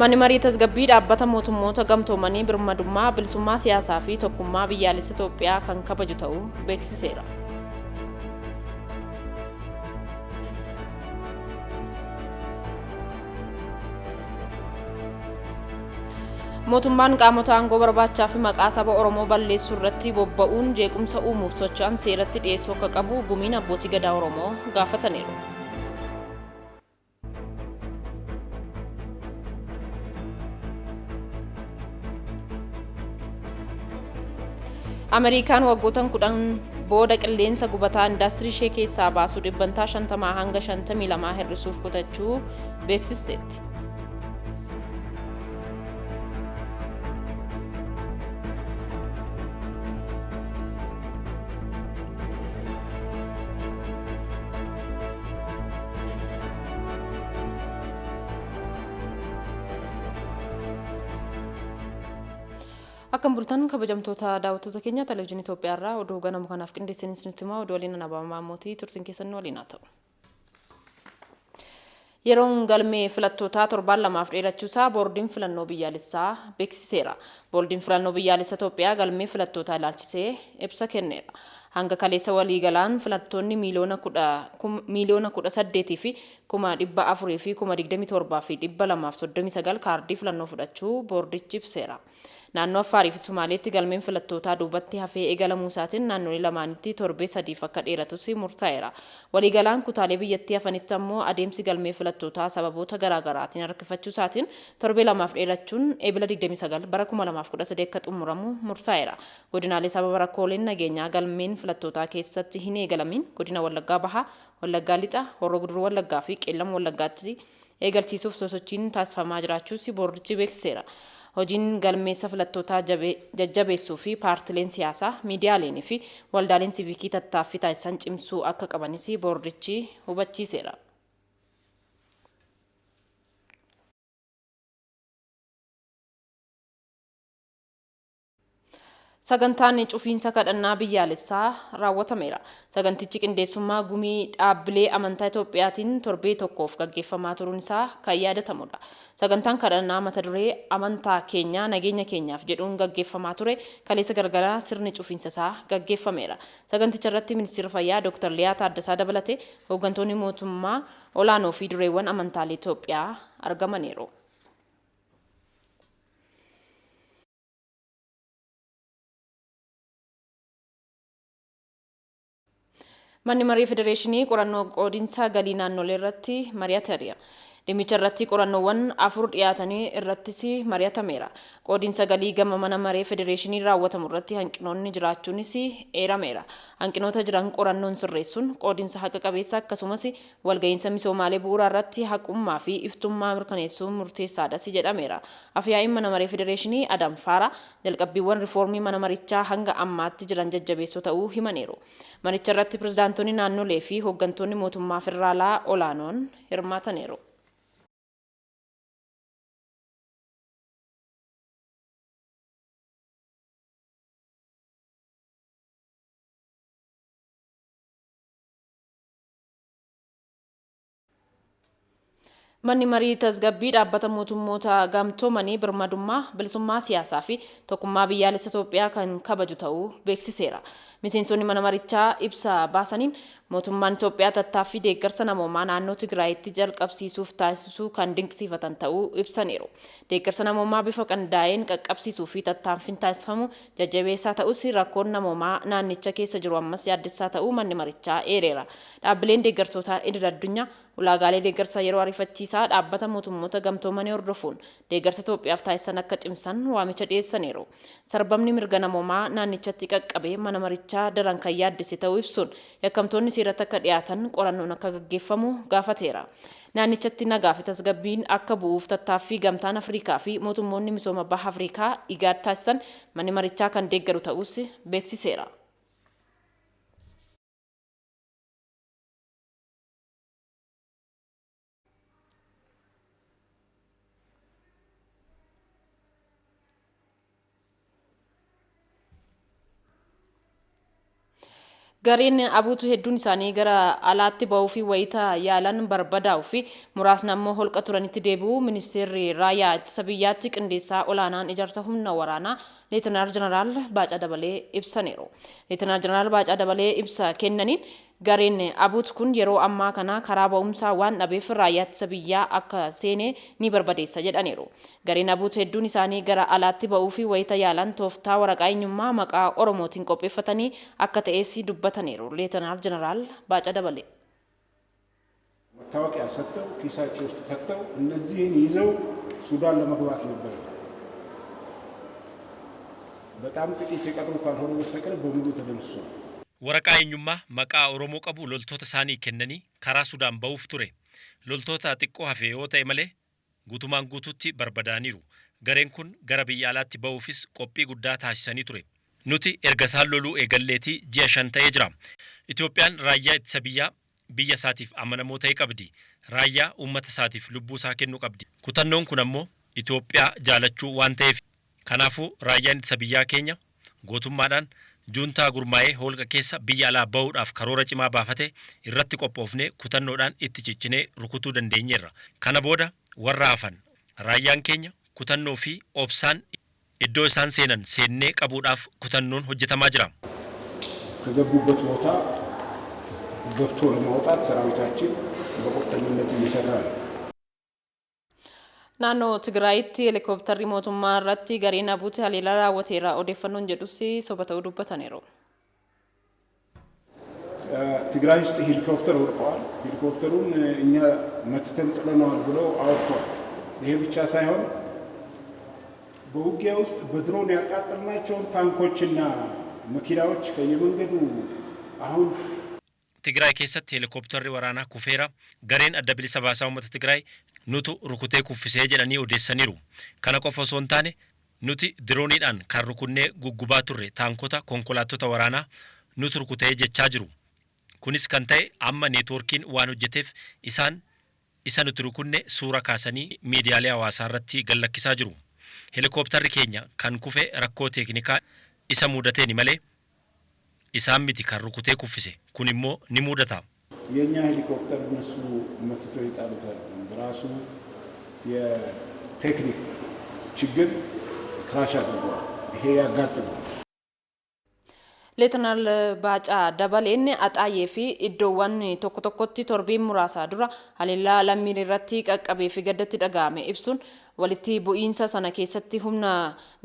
Manni marii tasgabbii dhaabbata mootummoota gamtoomanii birmadummaa, bilisummaa siyaasaa fi tokkummaa biyyaalessa Itoophiyaa kan kabaju ta'uu beeksiseera. Mootummaan qaamota aangoo barbaachaa fi maqaa saba Oromoo balleessuu irratti bobba'uun jeequmsa uumuuf socho'an seeratti dhiyeessuu akka qabu gumiin abbootii gadaa Oromoo gaafataniiru. Ameerikaan waggootan 10 booda qilleensa gubataa indaastirii ishee keessaa baasuu dhibbantaa 50 hanga 52 hir'isuuf kutachuu beeksisteetti. Akkam bultan kabajamtoota daawwattoota keenya televezyiinii Itoophiyaa irraa oduu ganama kanaaf qindeessine isinitti himaa oduu waliin Anabaa Maammootii turtiin keessan nu waliin haa ta'u. Yeroon galmee filattootaa torbaan lamaaf dheerachuusaa boordiin filannoo biyyaalessaa beeksiseera. Boordiin filannoo biyyaalessa Itoophiyaa galmee filattootaa ilaalchisee ibsa kenneera. Hanga kaleessa waliigalaan filattoonni 18,427,239 kaardii filannoo fudhachuu boordichi ibseera. Naannoo Affaarii fi Sumaaleetti galmeen filattootaa duubatti hafee eegalamuu isaatiin naannolee lamaanitti torbee sadiif akka dheeratus murtaa'eera. Waliigalaan kutaalee biyyattii hafanitti ammoo adeemsi galmee filattootaa sababoota garaagaraatiin harkifachuu isaatiin torbee lamaaf dheerachuun Eebila 29 bara 2013 akka xumuramu murtaa'eera. Godinaalee sababa rakkooleen nageenyaa galmeen filattootaa keessatti hin eegalamiin godina Wallaggaa Bahaa, Wallaggaa Lixa, Horroo Guduruu Wallaggaa fi Qeellam Wallaggaatti eegalchiisuuf sosochiin taasifamaa jiraachuus boordichi beeksiseera. Hojiin galmeessa filattootaa jajjabeessuu fi paartileen siyaasaa, miidiyaaleen fi waldaaleen siivikii tattaaffii taasisan cimsuu akka qabanis boordichi hubachiiseera. Sagantaan cufiinsa kadhannaa biyyaalessaa raawwatameera. Sagantichi qindeessummaa gumii dhaabbilee amantaa Itoophiyaatiin torbee tokkoof gaggeeffamaa turuun isaa kan yaadatamudha. Sagantaan kadhannaa mata duree amantaa keenya nageenya keenyaaf jedhuun gaggeeffamaa ture kaleessa galgala sirni cufiinsa isaa gaggeeffameera. Saganticha irratti Ministeerri Fayyaa Dr. Liyaa Taaddasaa dabalatee hooggantoonni mootummaa olaanoo fi dureewwan amantaalee Itoophiyaa argamaniiru. Manni marii federeeshinii qorannoo qoodinsa galii naannolee irratti mari'ateera. Dhimmicha irratti qorannoowwan 4 dhiyaatanii irrattis mari'atameera. Qoodinsa galii gama mana maree federeeshinii raawwatamu irratti hanqinoonni jiraachuunis eerameera. Hanqinoota jiran qorannoon sirreessuun qoodinsa haqa qabeessa akkasumas walga'iinsa misoomaalee bu'uuraa irratti haqummaa fi iftummaa mirkaneessuun murteessaadhas jedhameera. Afyaa'iin mana maree federeeshinii Adam Faara jalqabbiiwwan riifoormii mana marichaa hanga ammaatti jiran jajjabeessoo ta'uu himaniiru. Maricha irratti pirezidaantonni naannolee fi hooggantoonni mootummaa federaalaa olaanoon hirmaataniiru. Manni marii tasgabbii dhaabbata mootummoota gamtoomanii birmadummaa, bilisummaa siyaasaa fi tokkummaa biyyaalessa Itoophiyaa kan kabaju ta'uu beeksiseera. Miseensonni mana marichaa ibsa baasaniin mootummaan Itoophiyaa tattaaffii deeggarsa namoomaa naannoo Tigraayitti jalqabsiisuuf taasisuu kan dinqisiifatan ta'uu ibsaniiru. Deeggarsa namoomaa bifa qindaa'een qaqqabsiisuu fi tattaaffiin taasifamu jajjabeessaa ta'us rakkoon namoomaa naannicha keessa jiru ammas yaaddessaa ta'uu manni marichaa eereera. Dhaabbileen deeggartoota idil addunyaa ulaagaalee deeggarsa yeroo ariifachiisaa dhaabbata mootummoota gamtoomanii hordofuun deeggarsa Itoophiyaaf taasisan akka cimsan waamicha dhiyeessaniiru. Sarbamni mirga namoomaa naannichatti qaqqabe mana marichaa daran kan yaaddesse ta'uu ibsuun yakkamtoonni seeratti akka dhiyaatan qorannoon akka gaggeeffamu gaafateera. Naannichatti nagaa fi tasgabbiin akka bu'uuf tattaaffii gamtaan Afrikaa fi mootummoonni misooma baha Afrikaa IGAD taasisan manni marichaa kan deeggaru ta'uus beeksiseera. Gareen abuutu hedduun isaanii gara alaatti ba'uu fi wayita yaalan barbadaa'uu fi muraasni ammoo holqa turanitti deebi'uu ministeerri raayyaa ittisa biyyaatti qindeessaa olaanaan ijaarsa humna waraanaa Leetinaar Jeneraal Baacaa Dabalee ibsaniiru. Leetinaar Jeneraal Baacaa Dabalee ibsa kennaniin gareen abuut kun yeroo ammaa kana karaa ba'umsaa waan dhabeef raayyaa ittisa biyyaa akka seene ni barbadeessa jedhaniiru. Gareen abuut hedduun isaanii gara alaatti ba'uu fi wayita yaalan tooftaa waraqaa eenyummaa maqaa Oromootiin qopheeffatanii akka ta'es dubbataniiru. Leetinaar Jeneraal Baacaa Dabalee. መታወቂያ ሰጥተው ኪሳቸው ውስጥ ከተው እነዚህን ይዘው ሱዳን ለመግባት ነበር። በጣም ጥቂት የቀሩ ካልሆነ በስተቀር በሙሉ ተደምስሷል። Waraqaa eenyummaa maqaa Oromoo qabu loltoota isaanii kennanii karaa Sudaan ba'uuf ture. Loltoota xiqqoo hafe yoo ta'e malee guutumaan guutuutti barbadaaniiru. Gareen kun gara biyya alaatti ba'uufis qophii guddaa taasisanii ture. Nuti erga isaan loluu eegalleetii ji'a 5 ta'ee jira. Itoophiyaan raayyaa ittisa biyyaa biyya isaatiif amanamoo ta'e qabdi. Raayyaa uummata isaatiif lubbuu isaa kennuu qabdi. Kutannoon kun ammoo Itoophiyaa jaalachuu waan ta'eef. Kanaafuu raayyaan ittisa biyyaa keenya gootummaadhaan juuntaa gurmaa'ee holqa keessa biyya alaa ba'uudhaaf karoora cimaa baafate irratti qophoofnee kutannoodhaan itti ciccinee rukutuu dandeenyeerra. Kana booda warra hafan raayyaan keenya kutannoo fi obsaan iddoo isaan seenan seennee qabuudhaaf kutannoon hojjetamaa jira. ከገቡበት ቦታ ገብቶ ለማውጣት ሰራዊታችን በቁርጠኝነት እየሰራ ነው። Naannoo Tigraayitti heelikooptarri mootummaa irratti gareen abuuti haleellaa raawwateera odeeffannoon jedhus soba ta'uu dubbataniiru. ትግራይ ውስጥ ሄሊኮፕተር ወድቀዋል። ሄሊኮፕተሩን እኛ መትተን ጥለነዋል ብለው አውርተዋል። ይሄ ብቻ ሳይሆን በውጊያ ውስጥ በድሮን ያቃጠልናቸውን ታንኮችና መኪናዎች ከየመንገዱ አሁን Tigraay keessatti heelikooptarri waraanaa kufeera, gareen adda bilisa baasaa uummata Tigraay nutu rukutee kuffisee jedhanii odeessaniiru. Kana qofa osoo hin taane nuti dirooniidhaan kan rukunnee guggubaa turre taankota konkolaattota waraanaa nutu rukutee jechaa jiru. Kunis kan ta'e amma neetwoorkiin waan hojjeteef isaan isa nuti rukunne suura kaasanii miidiyaalee hawaasaa irratti gallakkisaa jiru. Heelikooptarri keenya kan kufe rakkoo teeknikaa isa mudateeni malee isaan miti kan rukutee kuffise. Kun immoo ni mudata. የእኛ ሄሊኮፕተር እነሱ መትተው የጣሉት አይደለም። በራሱ የቴክኒክ ችግር ክራሽ አድርገዋል። ይሄ ያጋጥማል። Leetinaal Baacaa Dabaleen Axaayee fi iddoowwan tokko tokkotti torbeen muraasaa dura haleellaa lammiilee irratti qaqqabee fi gaddatti dhaga'ame ibsuun walitti bu'iinsa sana keessatti humna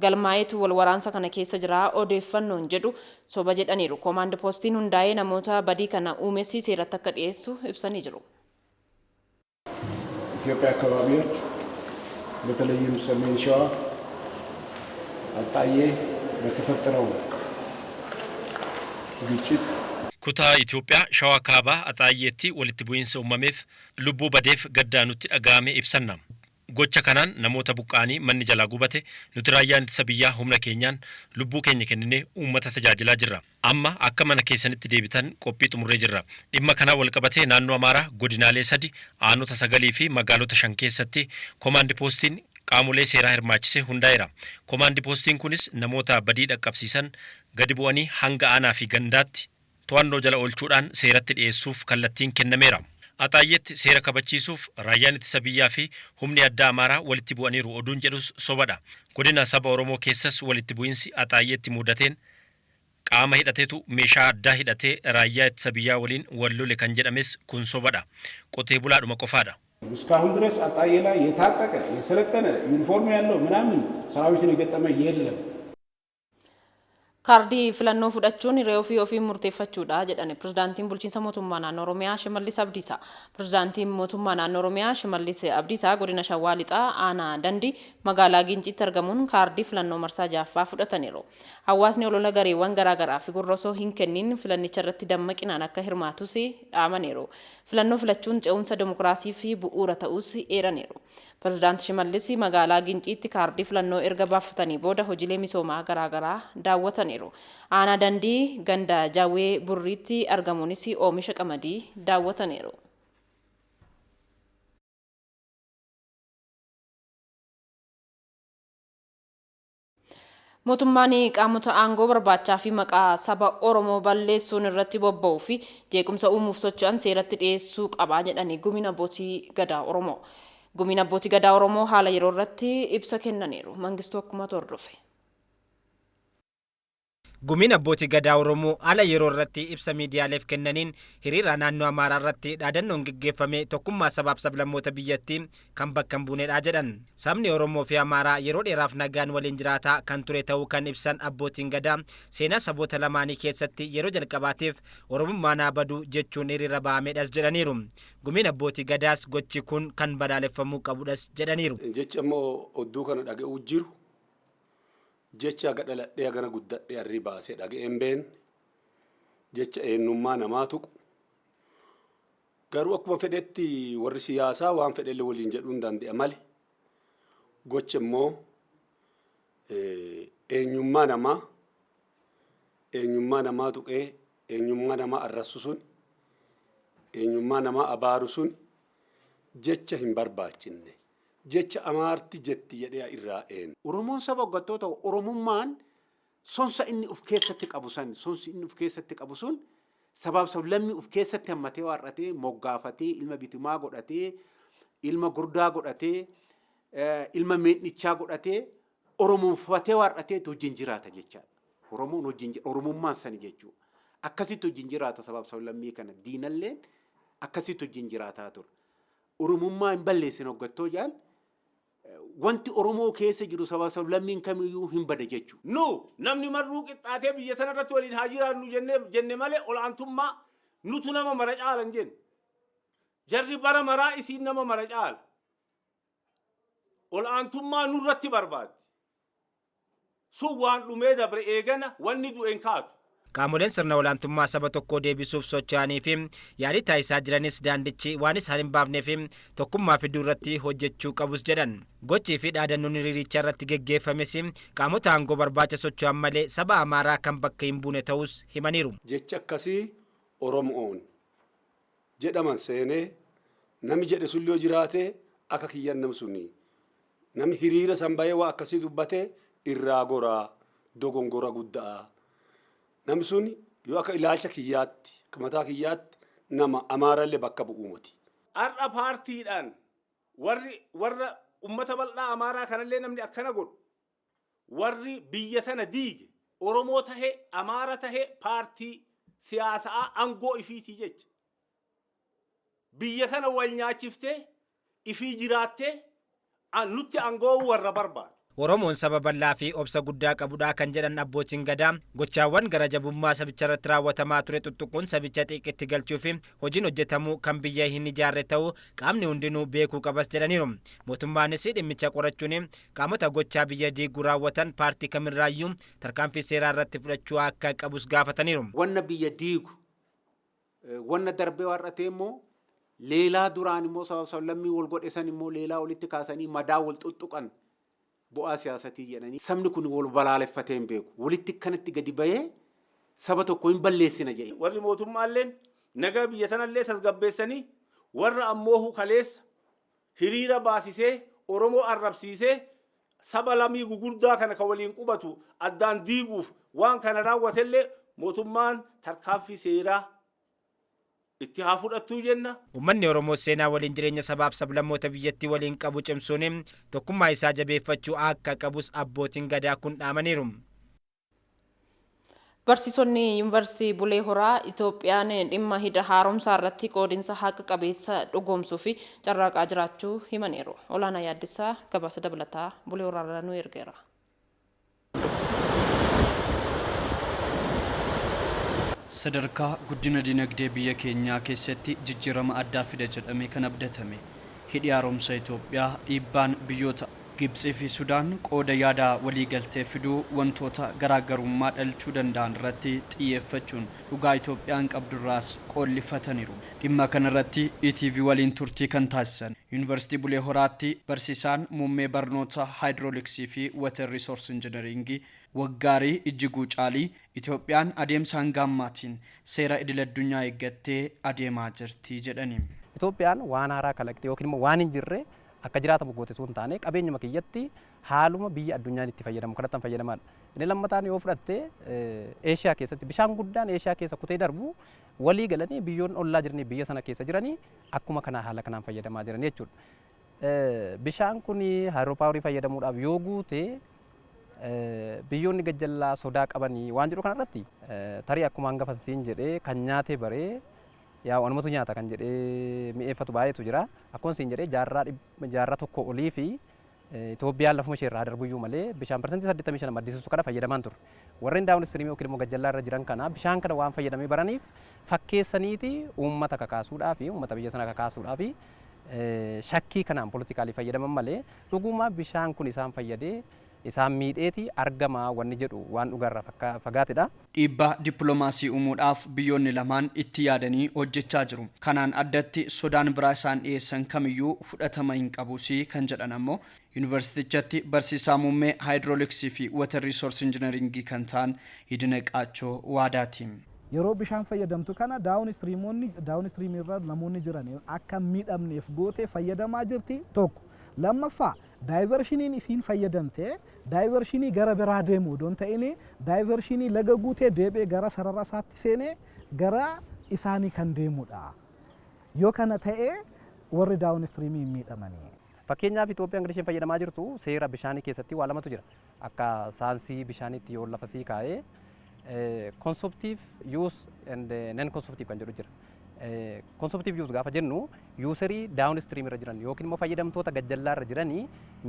galmaa'eetu wal waraansa kana keessa jira odeeffannoon jedhu soba jedhaniiru. Koomaand poostiin hundaa'ee namoota badii kana uumessi seeratti akka dhiyeessu ibsanii jiru. ኢትዮጵያ አካባቢዎች በተለይም ሰሜን ሸዋ አጣዬ በተፈጠረው ግጭት Kutaa Itoophiyaa Shawaa Kaabaa Axaayyeetti walitti bu'iinsa uumameef lubbuu badeef gaddaa nutti dhaga'ame ibsanna. Gocha kanaan namoota buqqa'anii manni jalaa gubate nuti raayyaan ittisa biyyaa humna keenyaan lubbuu keenya kenninee uummata tajaajilaa jirra. Amma akka mana keessanitti deebitan qophii xumurree jirra. Dhimma kanaa wal qabatee naannoo Amaaraa godinaalee 3 aanota 9 fi magaalota 5 keessatti koomaandi poostiin qaamolee seeraa hirmaachise hundaa'eera. Koomaandi poostiin kunis namoota badii dhaqqabsiisan gadi bu'anii hanga aanaa fi gandaatti to'annoo jala oolchuudhaan seeratti dhiyeessuuf kallattiin kennameera. Axaayyeetti seera kabachiisuuf raayyaan ittisa biyyaa fi humni addaa Amaaraa walitti bu'aniiru oduun jedhus sobadha. Godina saba Oromoo keessas walitti bu'iinsi Axaayyeetti mudateen qaama hidhateetu meeshaa addaa hidhatee raayyaa ittisa biyyaa waliin wal lole kan jedhames kun sobadha. Qotee bulaadhuma qofaadha. እስካሁን ድረስ አጣዬ ላይ የታጠቀ የሰለጠነ ዩኒፎርም ያለው ምናምን ሰራዊትን የገጠመ የለም። Kaardii filannoo fudhachuun hiree ofii ofiin murteeffachuudha jedhan pirezidaantiin bulchiinsa mootummaa naannoo Oromiyaa Shimallis Abdiisaa. Pirezidaantiin mootummaa naannoo Oromiyaa Shimallis Abdiisaa godina Shawaa Lixaa aanaa Dandii magaalaa Ginciitti argamuun kaardii filannoo marsaa 6ffaa fudhataniiru. Hawaasni olola gareewwan garaagaraa fi gurra osoo hin kennin filannicha irratti dammaqinaan akka hirmaatus dhaamaniiru. Filannoo filachuun ce'umsa dimokiraasii fi bu'uura ta'uus eeraniiru. Pirezidaanti Shimallis magaalaa Ginciitti kaardii filannoo erga baafatanii booda hojiilee misoomaa garaagaraa daawwataniiru. Aanaa Dandii ganda Jaawwee Burriitti argamuunis oomisha qamadii daawwataniiru. Mootummaan qaamota aangoo barbaachaa fi maqaa saba Oromoo balleessuun irratti bobba'uu fi jeequmsa uumuuf socho'an seeratti dhiyeessuu qabaa jedhanii gumiin abbootii gadaa Oromoo. Gumiin abbootii gadaa Oromoo haala yeroo irratti ibsa kennaniiru. Mangistuu akkuma hordofe. Gumiin abbootii gadaa Oromoo haala yeroo irratti ibsa miidiyaaleef kennaniin hiriira naannoo Amaaraa irratti dhaadannoon geggeeffame tokkummaa sabaaf sablammoota biyyattii kan bakka hin buunedha jedhan. Sabni Oromoo fi Amaaraa yeroo dheeraaf nagaan waliin jiraataa kan ture ta'uu kan ibsan abbootiin gadaa seenaa saboota lamaanii keessatti yeroo jalqabaatiif Oromummaan haa badu jechuun hiriira ba'amedhas jedhaniiru. Gumiin abbootii gadaas gochi kun kan balaaleffamuu qabudhas jedhaniiru. Jechi ammoo odduu kana dhaga'uu jiru. Jecha aga dhaladhee agana guddadhee arrii baasee dhaga'een been jecha eenyummaa namaa tuqu. Garuu akkuma fedhetti warri siyaasaa waan fedhellee waliin jedhuu hin danda'a malee gocha immoo eenyummaa namaa tuqee eenyummaa namaa arrassu sun eenyummaa namaa abaaru sun jecha hin barbaachinne. Jecha amaarti jetti jedhee irraa een. Oromoon saba hoggantoota Oromummaan sonsa inni of keessatti qabu san sonsi inni of keessatti qabu sun sabaaf sablammii of keessatti hammatee waarratee moggaafatee ilma bitimaa godhatee ilma gurdaa godhatee ilma meedhichaa godhatee Oromoonfatee waarratee wajjin jiraata jechaadha. Oromoon wajjin Oromummaan sani jechuudha. Akkasitti wajjin jiraata sabaaf sablammii kana diinalleen akkasitti wajjin jiraataa ture. Oromummaa hin balleessin hoggattoo jaal wanti Oromoo keessa jiru sabaaf sablammiin kamiyyuu hin bada jechuudha. Nu namni marruu qixxaatee biyya sanarratti waliin haa jiraannu jenne malee olaantummaa nutu nama mara caala hin jenne. Jarri bara maraa isiin nama mara caala. Olaantummaa nurratti barbaaddi. Sun waan dhumee dabre eegana wanni du'e hin kaatu. Qaamoleen sirna olaantummaa saba tokkoo deebisuuf socho'anii fi yaalii taasisaa jiranis daandichi waan isaan hin baafnee fi tokkummaa fiduu irratti hojjechuu qabus jedhan. Gochii fi dhaadannoon hiriiricha irratti geggeeffames qaamota aangoo barbaacha socho'an malee saba Amaaraa kan bakka hin buune ta'us himaniiru. Jechi akkasii Oromoon jedhaman seenee nami jedhe sun yoo jiraate akka kiyyan nam suni nami hiriira san bahee waa akkasii dubbate irraa goraa dogongora guddaa. Namni sun yoo akka ilaalcha kiyyaatti akka mataa kiyyaatti nama Amaarallee bakka bu'uu miti. Har'a paartiidhaan warra uummata bal'aa Amaaraa kanallee namni akkana godhu warri biyya tana diige Oromoo tahee Amaara tahee paartii siyaasaa aangoo ifiitii jecha. Biyya kana wal nyaachiftee ifii jiraattee nutti aangoo warra barbaadu. Oromoon saba bal'aa fi obsa guddaa qabudha kan jedhan abbootiin gadaa gochaawwan gara jabummaa sabicha irratti raawwatamaa ture tuttuquun sabicha xiiqitti galchuu fi hojiin hojjetamuu kan biyya hin ijaarre ta'uu qaamni hundinuu beekuu qabas jedhaniiru. Mootummaanis dhimmicha qorachuun qaamota gochaa biyya diiguu raawwatan paartii kamirraayyuu tarkaanfii seeraa irratti fudhachuu akka qabus gaafataniiru. Wanna biyya diigu wanna darbee warratee immoo leelaa duraan immoo sabab sablammii wal godhe san immoo leelaa walitti kaasanii madaa wal xuxuqan bu'aa siyaasatii jedhanii sabni kun wal balaaleffatee hin beeku walitti kanatti gadi bahee saba tokko hin balleessina jedhe. Warri mootummaalleen nagaa biyya tanallee tasgabbeessanii warra ammoo kaleessa hiriira baasisee Oromoo arrabsiisee saba lamii gugurdaa kana kan waliin qubatu addaan diiguuf waan kana raawwatellee mootummaan tarkaanfii seeraa itti haa fudhattuu jenna. Uummanni Oromoo seenaa waliin jireenya sabaaf sablammoota biyyattii waliin qabu cimsuun tokkummaa isaa jabeeffachuu akka qabus abbootiin gadaa kun dhaamaniiru. Barsiisonni Yuunivarsiitii Bulee Horaa Itoophiyaan dhimma hidha haaromsaa irratti qoodinsa haqa qabeessa dhugoomsuu fi carraaqaa jiraachuu himaniiru. Olaanaa Yaaddessaa gabaasa dabalataa Bulee Horaa irraa nu ergeera. Sadarkaa guddina dinagdee biyya keenyaa keessatti jijjiirama addaa fida jedhamee kan abdatame hidhi haaromsa Itoophiyaa dhiibbaan biyyoota Gibxii fi Sudaan qooda yaadaa waliigaltee fiduu wantoota garaagarummaa dhalchuu danda'an irratti xiyyeeffachuun dhugaa Itoophiyaan qabdurraas qoollifataniiru. Dhimma kanarratti ETV waliin turtii kan taasisan Yuunivarsiitii Bulee Horaatti barsiisaan muummee barnoota haayidrooliksii fi water resource injineringii Waggaarii Ijjiguu Caalii Itoophiyaan adeemsa hanga ammaatiin seera idil addunyaa eeggattee adeemaa jirti jedhani. Itoophiyaan waan haaraa kalaqxe yookiin immoo waan hin jirre akka jiraatamu goote osoo hin taane qabeenyuma kiyyatti haaluma biyya addunyaan itti fayyadamu kanatti fayyadamaadha. Inni lammataan yoo fudhatte, Eeshiyaa keessatti bishaan guddaan Eeshiyaa keessa kutee darbu walii galanii biyyoon ollaa jiranii biyya sana keessa jiranii akkuma kana haala kanaan fayyadamaa jiran jechuudha. Bishaan kun hydropowerii fayyadamuudhaaf yoo guute, biyyoonni gajjallaa sodaa qabanii waan jedhu kanarratti, tarii akkuma hangafa siin jedhee kan nyaatee baree yaa anumatu nyaata kan jedhee mi'eeffatu baay'eetu jira. Akkuma siin jedhee jaarraa 1 olii fi Itoophiyaan lafuma ishee irraa darbuyyuu malee bishaan 85% maddisiisu kana fayyadamaan turre. Warreen downstreamii yookiin immoo gajjallaa irra jiran kana bishaan kana waan fayyadamee baraniif fakkeessaniiti uummata kakaasuudhaa fi uummata biyya sana kakaasuudhaa fi shakkii kanaan politically fayyadaman malee, dhuguma bishaan kun isaan fayyadee isaan miidheeti argama wanni jedhu waan dhugaarraa fagaatedha. Dhiibbaa dippiloomaasii uumuudhaaf biyyoonni lamaan itti yaadanii hojjechaa jiru. Kanaan addatti sodaan biraa isaan dhiyeessan kamiyyuu fudhatama hin qabus kan jedhan ammoo yuunivarsiitichatti barsiisaa muummee hydraulicsii fi water resource engineeringii kan ta'an Hidinaqaachoo Waadaati. Yeroo bishaan fayyadamtu kana downstreamoonni, downstreamii irra namoonni jiran akka miidhamneef gootee fayyadamaa jirti tokko. Lammaffaa, diversioniin isiin fayyadamte diversionii gara biraa deemu odoo hin ta'in, diversionii laga guutee deebi'ee gara sarara isaatti seenee gara isaanii kan deemudha. Yoo kana ta'e, warri downstreamii hin miidhamanii. Fakkeenyaaf, Itoophiyaan kan isheen fayyadamaa jirtu seera bishaanii keessatti waa lamatu jira. Akka saayinsii bishaaniitti yoo lafa sii kaa'ee, consumptive use and non consumptive kan jedhu jira. Consumptive use gaafa jennu, userii downstream irra jiran yookiin immoo fayyadamtoota gajjallaa irra jiranii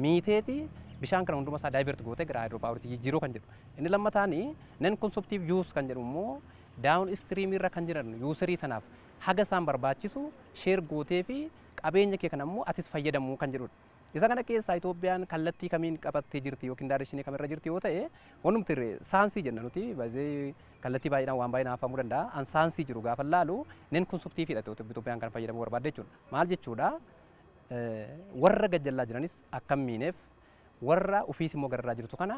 miiteeti bishaan kana hunduma isaa divert gootee gara hydropoweriitti jijjiiruu kan jedhu. Inni lammataani non consumptive use kan jedhu immoo downstream irra kan jiran userii sanaaf haga isaan barbaachisu share gootee fi qabeenya kee kana immoo atis fayyadamuu kan jedhudha. Isa kana keessaa Itoophiyaan kallattii kamiin qabattee jirti yookiin directionii kamirra jirti yoo ta'e, wanumti saansii jenna nuti baay'ee kallattii baay'eedhaan waan baay'een haafamuu danda'a. An saansii jiru gaafa laalu non consumptiveiidha Itoophiyaan kan fayyadamuu barbaadde jechuudha. Maal jechuudha? Warra gajjallaa jiranis akka hin miineef, warra ofiis immoo gararraa jirtu kana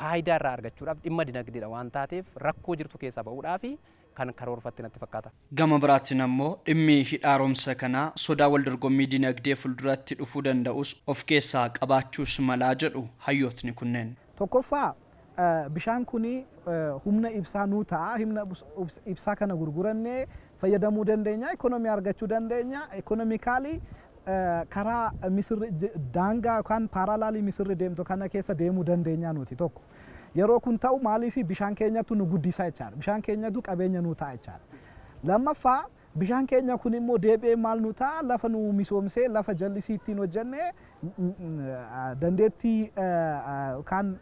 faayidaa irraa argachuudhaaf, dhimma dinagdeedha waan taateef, rakkoo jirtu keessaa ba'uudhaaf kan karoorfatte natti fakkaata. Gama biraatiin ammoo dhimmi hidha haaromsa kanaa sodaa wal dorgommii dinagdee fuulduratti dhufuu danda'us of keessaa qabaachuus malaa jedhu hayyootni kunneen. Tokkoffaa, bishaan kun humna ibsaa nuu ta'a. Humna ibsaa kana gurgurannee fayyadamuu dandeenya. Ikonomii argachuu dandeenya. Economically karaa Misirri daangaa yookaan parallelii Misirri deemtu kana keessa deemuu dandeenya nuti tokko. Yeroo kun ta'u maaliif bishaan keenyatu nu guddisa jechaadha. Bishaan keenyatu qabeenya nuu ta'a jechaadha. Lammaffaa, bishaan keenya kun immoo deebi'ee maal nu ta'a? Lafa nu misoomsee, lafa jallisii ittiin hojjennee, dandeettii yookaan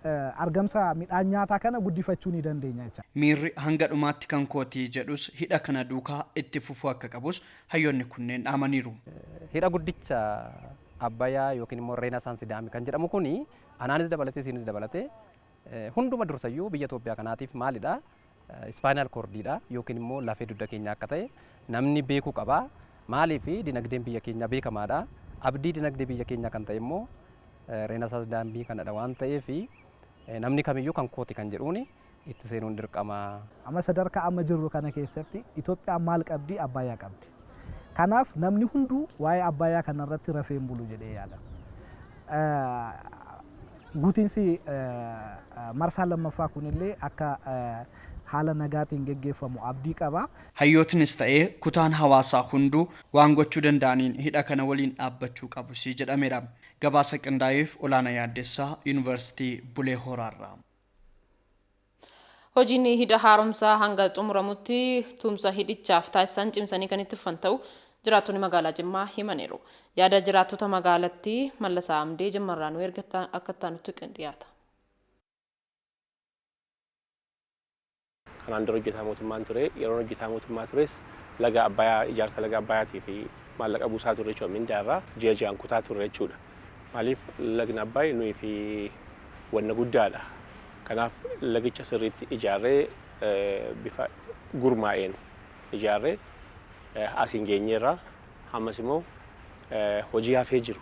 argamsa midhaan nyaataa kana guddifachuu ni dandeenya jechaadha. Miirri hanga dhumaatti kan kootii jedhus hidha kana duukaa itti fufuu akka qabus hayyoonni kunneen dhaamaniiru. Hidha guddicha Abbayyaa yookiin immoo Renaissance Damii kan jedhamu kuni anaanis dabalatee isiinis dabalatee hunduma dursayyuu biyya Itoophiyaa kanaatiif maalidha? Spinal cordiidha yookiin immoo lafee dugda keenya akka ta'e namni beekuu qaba. Maaliif? Dinagdeen biyya keenya beekamaadha. Abdii dinagdee biyya keenya kan ta'e immoo Renaissance Damii kanadha waan ta'eef, namni kamiyyuu kan kooti kan jedhuuni itti seenuun dirqama. Amma sadarkaa amma jirru kana keessatti Itoophiyaan maal qabdi? Abbayyaa qabdi. Kanaaf namni hunduu waa'ee Abbayyaa kanarratti rafee hin bulu jedhee yaada. Guutiinsi marsaa lammaffaa kunillee akka haala nagaatiin geggeeffamu abdii qaba. Hayyootnis ta'ee kutaan hawaasaa hunduu waan gochuu danda'aniin hidha kana waliin dhaabbachuu qabus jedhameera. Gabaasa qindaa'eef Olaanaa Yaaddessaa, Yuunivarsiitii Bulee Horaarraa. Hojiin hidha haaromsaa hanga xumuramutti tumsa hidhichaaf taasisan cimsanii kan itti fufan ta'u jiraattonni magaalaa Jimmaa himaniiru. Yaada jiraattota magaalattii Mallasaa Amdee Jimmarraa nu erga akka itti dhiyaata. Kanaan dura hojjetaa mootummaan ture. Yeroon hojjetaa mootummaa tures laga Abbayyaa, ijaarsa laga Abbayyaatii fi maallaqa buusaa turre jechuudha. Mindaa irraa ji'a ji'aan kutaa turre jechuudha. Maaliif? Lagni Abbaay nuyi fi wanna guddaadha. Kanaaf lagicha sirriitti ijaarree, bifa gurmaa'een ijaarree asiin geenyeerra. Ammas immoo hojii hafee jiru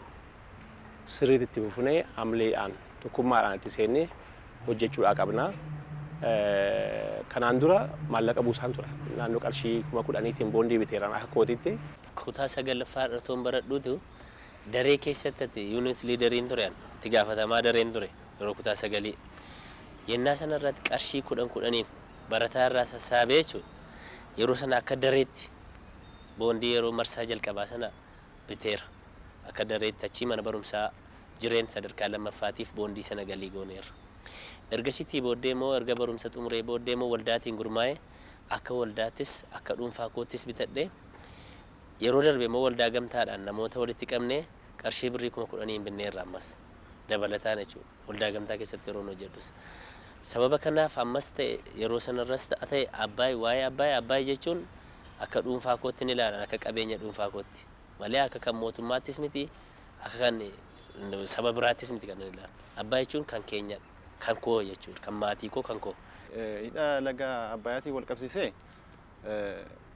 sirriitti itti fufnee, amleedhaan, tokkummaadhaan itti seennee hojjechuudhaa qabna. Kanaan dura maallaqa buusaan ture. Naannoo qarshii 10,000tiin boondii biteeraan akka kootitti. Kutaa sagalaffaa irra toon baradhuutu daree keessatti ati unit leaderiin ture, itti gaafatamaa dareen ture yeroo kutaa sagalii. Yennaa sana irratti qarshii 10 10 barataa irraa sassaabee jechuudha. Yeroo sana akka dareetti boondii yeroo marsaa jalqabaa sana biteera. Akka dareetti achii mana barumsaa jireen sadarkaa lammaffaatiif boondii sana galii gooneerra. Ergasiitii booddee immoo erga barumsa xumuree booddee immoo waldaatiin gurmaa'e akka waldaattis akka dhuunfaa koottis bitadhee yeroo darbe immoo waldaa gamtaadhaan namoota walitti qabnee qarshii birrii 10,000 binneerra ammas dabalataan jechuudha. Waldaa gamtaa keessatti yeroo hojjedhus. Sababa kanaaf ammas ta'e yeroo sanarras ta'e Abbaay waa'ee Abbaay jechuun akka dhuunfaa kootti ni ilaalan akka qabeenya dhuunfaa kootti malee akka kan mootummaattis miti akka kan saba biraattis miti kan ilaalan. Abbaay jechuun kan keenya kan koo jechuudha kan maatii koo kan koo. Hidha laga Abbaayaatiin wal qabsiisee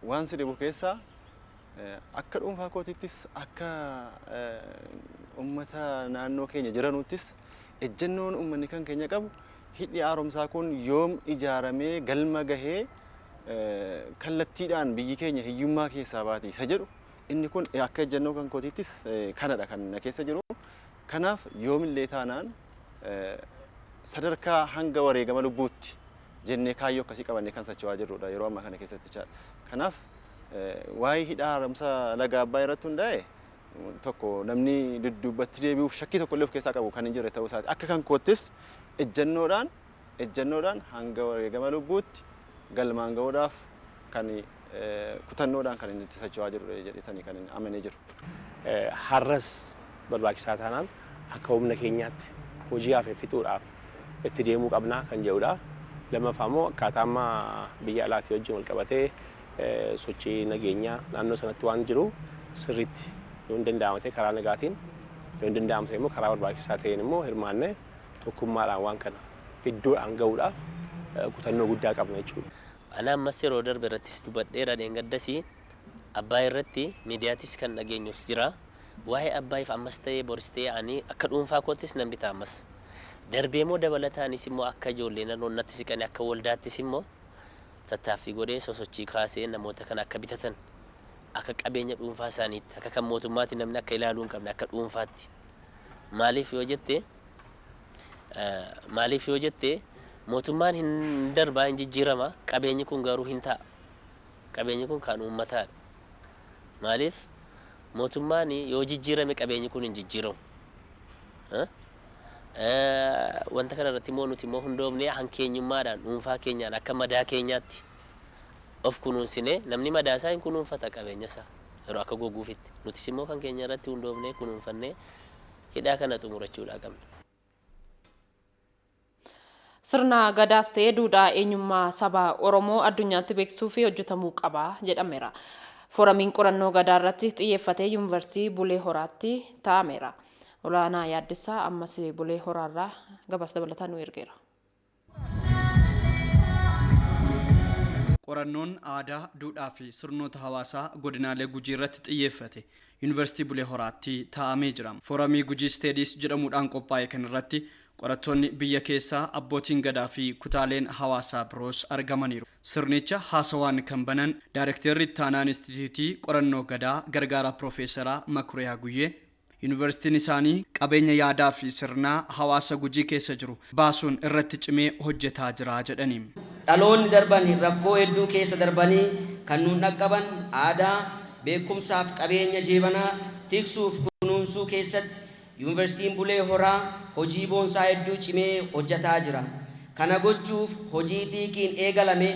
waan si dhibu keessaa akka dhuunfaa kootittis akka uummata naannoo keenya jiranuttis ejjennoon uummanni kan keenya qabu hidhi haaromsaa kun yoom ijaaramee galma gahee kallattiidhaan biyyi keenya hiyyummaa keessaa baati isa jedhu inni kun akka ejjennoo kan kootittis kanadha kan na keessa jiru. Kanaaf yoomillee taanaan sadarkaa hanga wareegama lubbuutti jennee kaayyoo akkasii qabannee kan socho'aa jirrudha yeroo ammaa kana keessatti jechaadha. Kanaaf waa'ee hidha haaromsa laga Abbaay irratti hundaa'e tokko namni dudduubatti deebi'uuf shakkii tokko illee of keessaa qabu kan hin jirre ta'uu isaati. Akka kan koottis ejjennoodhaan hanga wareegama lubbuutti galmaan ga'uudhaaf kan kutannoodhaan kan inni itti socho'aa jiru jedhetanii kan inni amanee jiru. Har'as barbaachisaa taanaan akka humna keenyaatti hojii hafe fixuudhaaf itti deemuu qabnaa kan jedhudha. Lammaffaa immoo akkaataa amma biyya alaatii wajjin wal qabatee sochii nageenyaa naannoo sanatti waan jiru sirriitti yoo hin danda'amne karaa nagaatiin yoo hin danda'amne immoo karaa barbaachisaa ta'een immoo hirmaannee tokkummaadhaan waan kana iddoodhaan ga'uudhaaf kutannoo guddaa qabna jechuudha. Ana ammas yeroo darbe irrattis dubbadheera dheengaddasii Abbaay irratti miidiyaattis kan dhageenyus jira. Waa'ee Abbaayiif ammas ta'ee boris ta'ee ani akka dhuunfaa koottis nan bita ammas. Darbee immoo dabalataanis immoo akka ijoollee naannoo natti siqanii akka waldaattis immoo tattaaffii godhee sosochii kaasee namoota kana akka bitatan akka qabeenya dhuunfaa isaaniitti akka kan mootummaatti namni akka ilaaluu hin qabne akka dhuunfaatti. Maaliif yoo jette mootummaan hin darbaa hin jijjiirama qabeenyi kun garuu hin ta'a. Qabeenyi kun kan uummataadha. Maaliif mootummaan yoo jijjiirame qabeenyi kun hin jijjiiramu. Wanta kana irratti immoo nuti immoo hundoofnee hankeenyummaadhaan dhuunfaa keenyaan akka madaa keenyaatti of kunuunsinee namni madaa isaa hin kunuunfata qabeenya isaa yeroo akka goguufitti nutis immoo kan keenya irratti hundoofnee kunuunfannee hidhaa kana xumurachuudhaa qabna. Sirna gadaas ta'ee duudhaa eenyummaa saba Oromoo addunyaatti beeksisuu fi hojjetamuu qaba jedhameera. Fooramiin qorannoo gadaa irratti xiyyeeffatee yuunivarsiitii Bulee Horaatti taa'ameera. Olaanaa Yaaddessaa ammas Bulee Horaarraa gabaasa dabalataa nu ergeera. Qorannoon aadaa, duudhaa fi sirnoota hawaasaa godinaalee Gujii irratti xiyyeeffate yuunivarsiitii Bulee Horaatti taa'amee jira. Fooramii Gujii Studies jedhamuudhaan qophaa'e kanarratti qorattoonni biyya keessaa abbootiin gadaa fi kutaaleen hawaasaa biroos argamaniiru. Sirnicha haasawaan kan banan Daayirekteerri Ittaanaa Inistituutii Qorannoo Gadaa Gargaaraa Piroofeesaraa Makuriyaa Guyyee yuunivarsiitiin isaanii qabeenya yaadaa fi sirnaa hawaasa Gujii keessa jiru baasuun irratti cimee hojjetaa jira jedhani. Dhaloonni darban rakkoo hedduu keessa darbanii kan nuun dhaqqaban aadaa, beekumsaaf qabeenya jeebanaa tiksuuf kunuunsuu keessatti yuunivarsiitiin Bulee Horaa hojii boonsaa hedduu cimee hojjetaa jira. Kana gochuuf hojii xiiqiin eegalame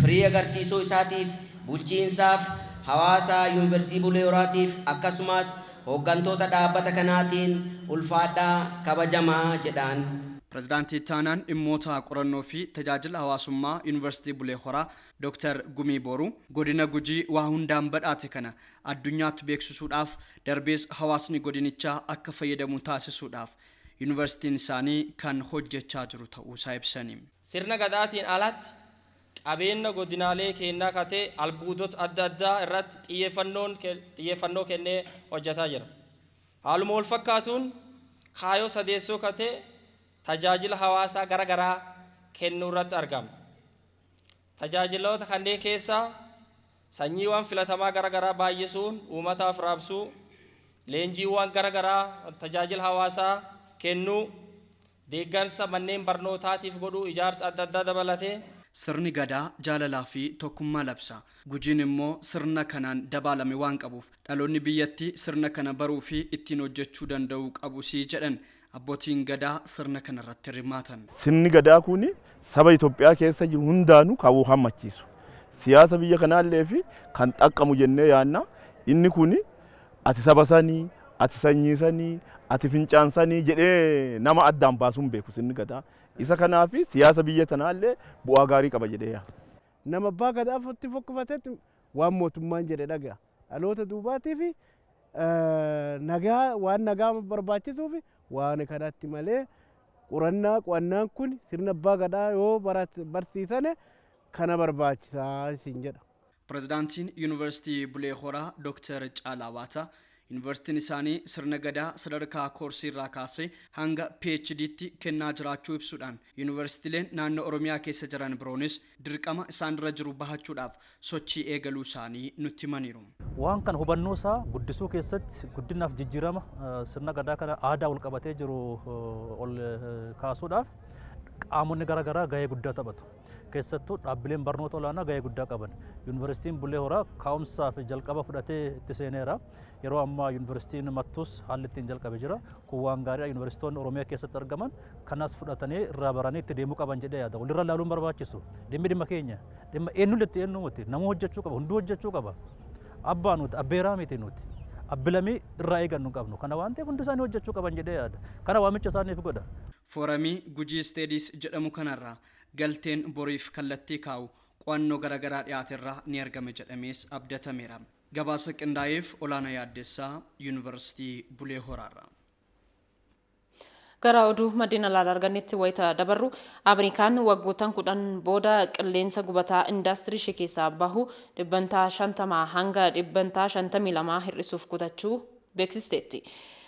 firii agarsiisuu isaatiif bulchiinsaaf hawaasa yuunivarsiitii Bulee Horaatiif akkasumas hooggantoota dhaabbata kanaatiin ulfaadhaa kabajamaa jedhaan. Pirezidaantii Ittaanaan dhimmoota qorannoo fi tajaajila hawaasummaa Yuunivarsiitii Bulee Horaa Dr. Gumii Boruu godina Gujii waa hundaan badhaate kana addunyaatti beeksisuudhaaf darbees hawaasni godinichaa akka fayyadamu taasisuudhaaf yuunivarsiitiin isaanii kan hojjechaa jiru ta'uusaa ibsani. Sirna gadaatiin alatti qabeenya godinaalee keenyaa katee albuudota adda addaa irratti xiyyeeffannoo kennee hojjetaa jira. Haaluma wal fakkaatuun kaayoo sadeessoo katee tajaajila hawaasaa gara garaa kennuu irratti argama. Tajaajiloota kanneen keessaa sanyiiwwan filatamaa gara garaa baay'isuun uummataaf raabsuu, leenjiiwwan gara garaa tajaajila hawaasaa kennuu, Deeggarsa manneen barnootaatiif godhuu ijaarsa adda addaa dabalatee. Sirni gadaa jaalalaa fi tokkummaa labsa. Gujiin immoo sirna kanaan dabaalame waan qabuuf dhaloonni biyyattii sirna kana baruu fi ittiin hojjechuu danda'uu qabu sii jedhan abbootiin gadaa sirna kanarratti hirmaatan. Sirni gadaa kun saba Itoophiyaa keessa jiru hundaanuu kan hammachiisu. Siyaasa biyya kanaallee fi kan xaqqamu jennee yaadna. Inni kun ati saba sanii, ati sanyii sanii, ati fincaan sanii jedhee nama addaan baasuun beeku sirni gadaa. Isa kanaaf siyaasa biyya tanaallee bu'aa gaarii qaba jedhee yaada. Nama abbaa gadaa itti fokkifatetti waan mootummaan jedhe dhaga'a. Dhaloota duubaatii fi nagaa waan nagaa barbaachisuuf waan kanatti malee qorannaa qo'annaan kun sirna abbaa gadaa yoo barsiisane kana barbaachisaa isin jedha. Pireezidaantiin Yuunivarsiitii Bulee Horaa Dooktar Caalaa Baataa Yuunivarsiitiin isaanii sirna gadaa sadarkaa koorsii irraa kaasee hanga PhD'tti kennaa jiraachuu ibsuudhaan yuunivarsiitiileen naannoo Oromiyaa keessa jiran biroonis dirqama isaanirra jiru bahachuudhaaf sochii eegaluu isaanii nutti himaniiru. Waan kana hubannoo isaa guddisuu keessatti guddinaaf jijjiirama sirna gadaa kana aadaa wal qabatee jiru ol kaasuudhaaf qaamonni garaagaraa gahee guddaa taphatu. Keessattuu dhaabbileen barnoota olaanaa gahee guddaa qaban. Yuunivarsiitiin Bulee Horaa ka'umsaa fi jalqaba fudhatee itti seeneera. Yeroo ammaa yuunivarsiitiin Mattuus haalli ittiin jalqabe jira. Kun waan gaariidha. Yuunivarsiitonni Oromiyaa keessatti argaman kanas fudhatanii irraa baranii itti deemuu qaban jedhee yaada. Walirra ilaaluun barbaachisu. Dhimmi dhimma keenya. Dhimma eenyullee itti eenyu miti. Nama hojjechuu qaba. Hunduu hojjechuu qaba. Abbaa nuti, abbeeraa miti nuti. Abbilamii irraa eegannu hin qabnu. Kana waan ta'eef hundi isaanii hojjechuu qaban jedhee yaada. Kana waamicha isaaniif godha. Fooramii Gujii Studies jedhamu kanarraa galteen boriif kallattii kaa'u qo'annoo garaagaraa dhiyaaterraa ni argama jedhamees abdatameera. Gabaasa qindaa'eef Olaanaa Yaaddessaa Yuunivarsiitii Bulee Horaarraa. Gara oduu maddeen alaa argannetti wayita dabarru, Ameerikaan waggoottan 10 booda qilleensa gubataa indaastirii ishee keessaa bahu 50% hanga 52% hir'isuuf kutachuu beeksisteetti.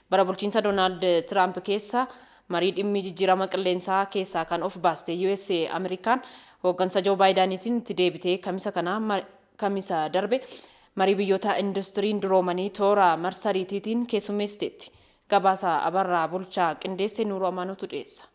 Bara bulchiinsa Doonaald Tiraamp keessa marii dhimmi jijjiirama qilleensaa keessaa kan of baaste USA Ameerikaan hooggansa Joo Baayidaniitiin itti deebitee kamisa kana kamisa darbe marii biyyoota industiriin duroomanii toora marsariitiitiin keessummeessiteetti. Gabaasa Abarraa Bulchaa qindeesse Nuuruu Amaanutu dhiyeessa.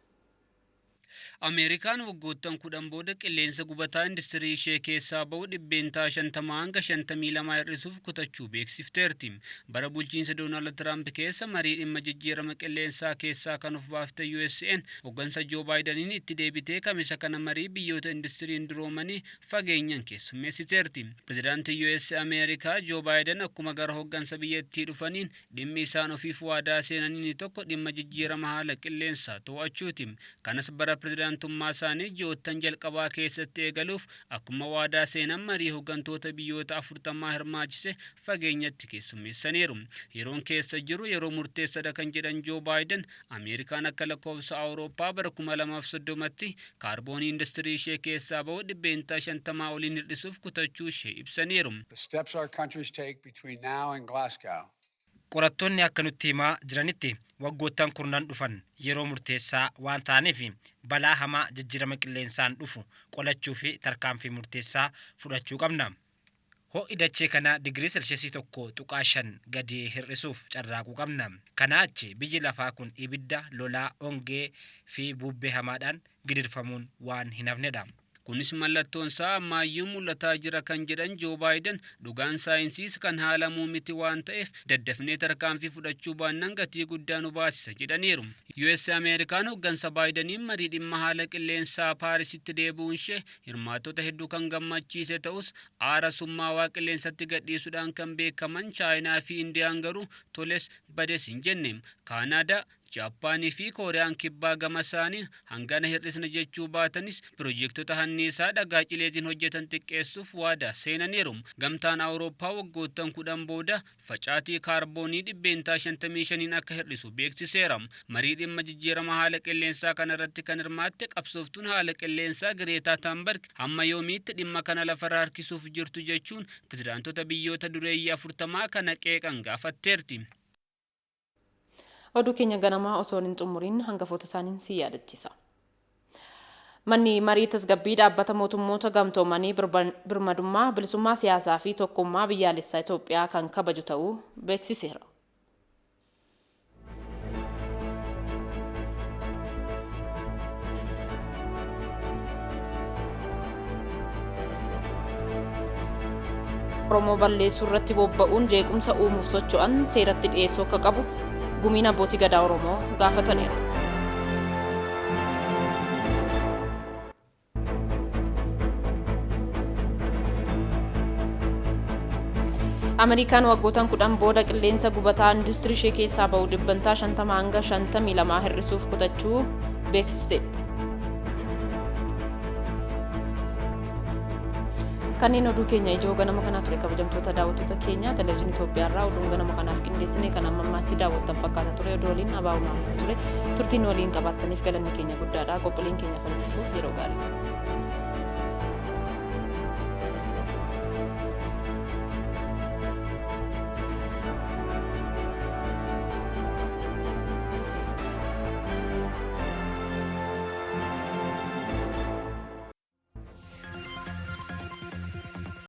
Ameerikaan waggoottan 10 booda qilleensa gubataa industirii ishee keessaa bahu 50% hanga 52 hir'isuuf kutachuu beeksifteerti. Bara bulchiinsa Doonaald Tiraamp keessa marii dhimma jijjiirama qilleensaa keessaa kan of baafte USA'n hooggansa Joo Baayidaniin itti deebitee kamisa kana marii biyyoota industiriin duroomanii fageenyaan keessummeessiteerti. Pirezidaantii US Ameerikaa Joo Baayidan akkuma gara hooggansa biyyattii dhufaniin dhimmi isaan ofiif waadaa seenanii tokko dhimma jijjiirama haala qilleensaa to'achuuti. Kanas bara pirezidaantummaa isaanii ji'oottan jalqabaa keessatti eegaluuf akkuma waadaa seenan marii hooggantoota biyyoota 40 hirmaachise fageenyatti keessummeessaniiru. Yeroon keessa jiru yeroo murteessaadha kan jedhan Joo Baayiden Ameerikaan akka lakkoofsa Awurooppaa bara 2030tti kaarboonii industirii ishee keessaa bahu 50% oliin hir'isuuf kutachuu ishee ibsaniiru. Qorattoonni akka nutti himaa jiranitti waggoottan kurnan dhufan yeroo murteessaa waan ta'aniif balaa hamaa jijjiirama qilleensaan dhufu qolachuu fi tarkaanfii murteessaa fudhachuu qabna. Ho'i dachee kana digirii selshesii 1.5 gadi hir'isuuf carraaquu qabna. Kanaa achi biyyi lafaa kun ibidda, lolaa, ongee fi bubbee hamaadhaan gidirfamuun waan hin hafnedha. Kunis mallattoon isaa ammaayyuu mul'ataa jira kan jedhan Joo Baayiden dhugaan saayinsiis kan haalamuu miti waan ta'eef daddafnee tarkaanfii fudhachuu baannaan gatii guddaa nu baasisa jedhaniiru. US Ameerikaan hooggansa Baayidaniin marii dhimma haala qilleensaa Paarisitti deebi'uun ishee hirmaattota hedduu kan gammachiise ta'us aara summaawaa qilleensatti gadhiisuudhaan kan beekaman Chaayinaa fi Indiyaan garuu toles bades hin jenne. Kaanaadaa, Jaappaanii fi Kooriyaan kibbaa gama isaaniin hangana hir'isna jechuu baatanis piroojektota hanniisaa dhagaa cileetiin hojjetan xiqqeessuuf waadaa seenaniiru. Gamtaan Awurooppaa waggoottan 10 booda facaatii kaarboonii 55% akka hir'isu beeksiseera. Marii dhimma jijjiirama haala qilleensaa kanarratti kan hirmaatte qabsooftuun haala qilleensaa Gireetaa Taanberg hamma yoomiitti dhimma kana lafarra harkisuuf jirtu jechuun pirezidaantota biyyoota dureeyyii 40 kana qeeqan gaafatteerti. Oduu keenya ganamaa osoo hin xumuriin hangafoota isaaniin si yaadachiisa. Manni marii tasgabbii dhaabbata mootummoota gamtoomanii birmadummaa, bilisummaa siyaasaa fi tokkummaa biyyaalessaa Itoophiyaa kan kabaju ta'uu beeksiseera. Oromoo balleessuu irratti bobba'uun jeequmsa uumuuf socho'an seeratti dhiyeessuu akka qabu gumiin abbootii gadaa Oromoo gaafataniiru. Ameerikaan waggootaan 10 booda qilleensa gubataa industirii ishee keessaa ba'u 50% hanga 52 hir'isuuf kutachuu beeksisteetti. Kanneen oduu keenya ijoo ganama kanaa ture, kabajamtoota daawwattoota keenya Televezyiinii Itoophiyaa irraa oduun ganama kanaaf qindeessine kan amma ammaatti daawwattan fakkaata ture. Oduu waliin Abaa'u Maammoo ture. Turtiin waliin qabaattaniif galanni keenya guddaadha. Qophiileen keenya fanitti fuuf yeroo gaarii.